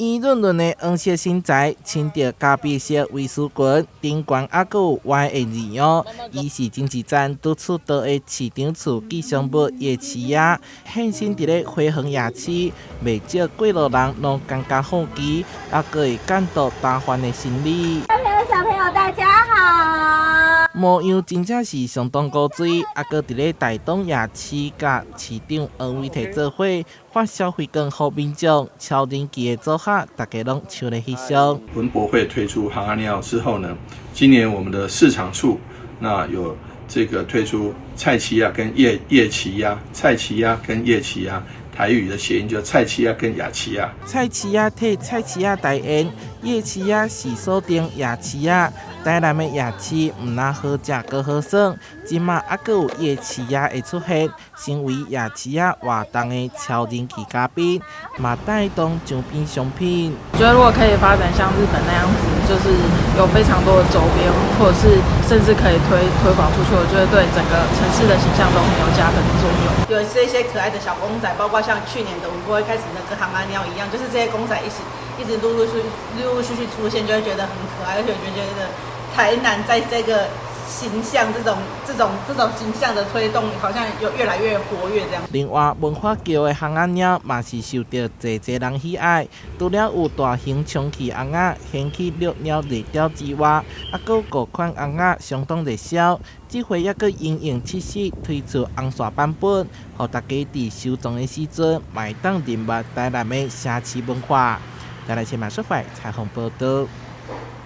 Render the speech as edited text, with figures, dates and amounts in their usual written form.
圓潤潤的黃色身材，穿著咖啡色蕾絲裙，頂懸猶閣有歪的耳腰。伊是前一陣拄出道的市長厝吉祥物夜市仔，現身佇咧花園夜市，袂少過路人攏感覺好奇，猶閣會感到大歡的心理。小朋友，大家好。模樣真正是相當古錐，猶閣佇咧大東夜市佮市長黃偉提做伙發消費券予民眾，超人氣的組合，大家攏搶咧翕相。文博會推出尪仔貓之後呢，今年我們的市場處那有這個推出菜市仔跟夜夜市仔，菜市仔跟夜市仔，台語的諧音就菜市仔跟夜市仔。菜市仔替菜市仔代言，夜市仔是鎖定夜市仔。台南的夜市毋但好食閣好耍，這馬猶閣有夜市仔的出現，成為夜市仔活動的超人氣嘉賓，嘛帶動周邊商品。我覺得如果可以發展像日本那樣子，就是有非常多的周邊，或者是甚至可以推廣出去，我覺得對整個城市的形象都很有加分的作用。有這些可愛的小公仔，包括像去年的文博會開始那個尪仔貓一樣，就是這些公仔一起一直陸陸續陸陸續續出現，就會覺得很可愛，而且我覺得台南在這個形象，這種形象的推動，好像有越來越活躍這樣。另外，文化橋的尪仔貓嘛是受到濟濟人喜愛，除了有大型充氣尪仔掀起遛貓熱潮之外，猶閣有五款尪仔相當熱銷。這回猶閣因應七夕推出紅線版本，予大家佇收藏的時陣，嘛會當認捌台南的城市文化。台南新聞說採訪報道。